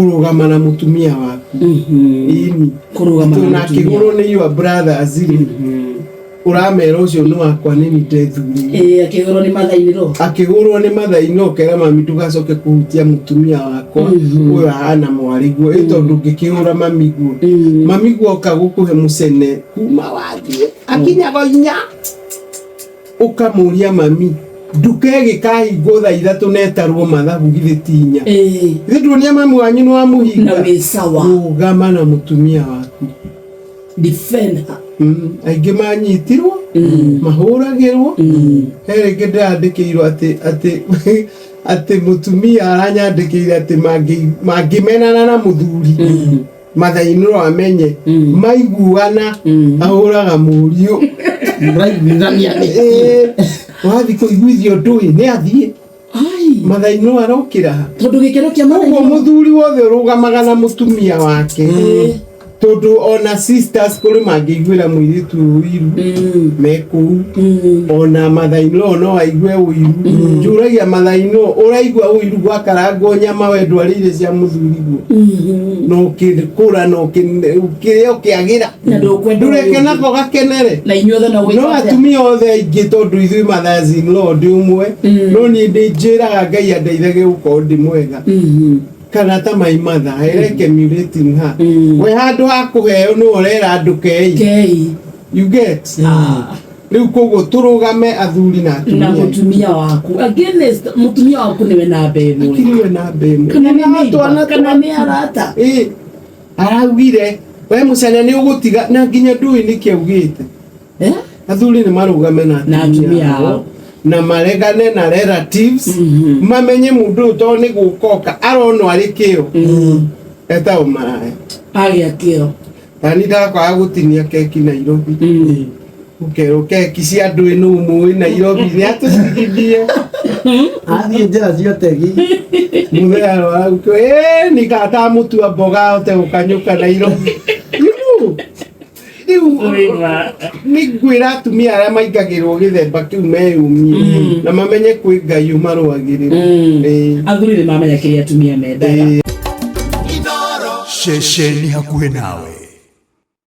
Kũrũgama na mũtumia waku. Ĩni. Kũrũgama na na mũtumia. Akĩgũrwo nĩ your brothers rĩ, ũramera ũcio nĩ wakwa, nĩ niĩ ndethurĩire. Ĩĩ, akĩgũrwo nĩ mathainĩro. Akĩgũrwo nĩ mathainĩ, ũkera mami, "Ndũgacoke kũhutia mũtumia wakwa, ũyũ ahana mwarĩguo." Ĩ tondũ ũngĩkĩhũra mami guo, mami guoka gũkũhe mũcene kuma wathiĩ akinyaga 4, ũkamũria, "Mami, nduka ĩgĩkahingwo thaa 3 na ĩtarwo mathabu, githĩ ti 4?" Githĩ nduonia mami wanyu nĩ Na wamũhinga? Wĩ sawa. Rũgama na mũtumia waku. Defend her. Aingĩ manyitirwo mahũragĩrwo. He rĩngĩ ndĩrandĩkĩirwo atĩ mũtumia aranyandĩkĩire atĩ mangĩmenana na mũthuri, mathainĩro amenye maiguana ahũraga mũriũ. Mũraiguithania nĩ Ĩĩ, wathiĩ kũiguithio ndũĩ nĩ athiĩ. Ai. Mathainĩro arokĩra ha? Tondũ gĩkeno kĩa Ũguo mathainĩro. Mũthuri wothe ũrũgamaga na mũtumia wake, tondũ ona sisters kũrĩ mangĩiguĩra mũirĩtu ũiru me kũu, ona mathainĩro no aigue ũiru. Njũragia mathainĩro, ũraigua ũiru gwakarangwo nyama we ndwarĩire cia mũthuriguo na ũkĩkũra na ũkĩrĩa ũkĩagĩra? Na ndũkwenda Ndũreke ũyũ ũngĩ. nako gakenere. Na inyuothe no No gwĩka atĩa? Atumia othe aingĩ, tondũ ithuĩ mothers in law ndĩ ũmwe, no niĩ ndĩ njĩraga Ngai andeithage gũkorwo ndĩ mwega kana ta my mother. I like emulating her. We handũ ha kũheo nĩ ũrera andũ kei. Kei. You get? Rĩu koguo tũrũgame athuri na Na atumia. Mũtumia waku, against mũtumia waku nĩwe namba 1. Akiriwe namba 1. Kana nĩ neighbor, Twana kana nĩ arata. Ĩ, araugire we mũcene nĩ ũgũtiga na nginya ndũĩ nĩkĩ augĩte. Eh? Athuri nĩ marũgame na Na atumia ao. Na maregane na relatives, mamenye mũndũ ũyũ tondũ nĩ gũkoka aronwo arĩ kĩo etagwo maraya. Agĩa kĩo. Tani ndakwaga gũtinia keki Nairobi, ũkerwo keki cia andũ ĩno ũmũĩ Nairobi nĩ atũcigithie. Athiĩ njĩra cia ũtegi. Mũthee arwara ĩ nikatamũtua mboga ahote gũkanyũka Nairobi. You know, rĩu nĩ ngwĩra atumia arĩa maingagĩrwo gĩthemba kĩu meyumie na mamenye kwĩ Ngai ũmarũagĩrĩra. Ĩĩ. Athuri nĩ mamenya kĩrĩa atumia mendaga. Ĩĩ. Ceceni hakuhĩ nawe.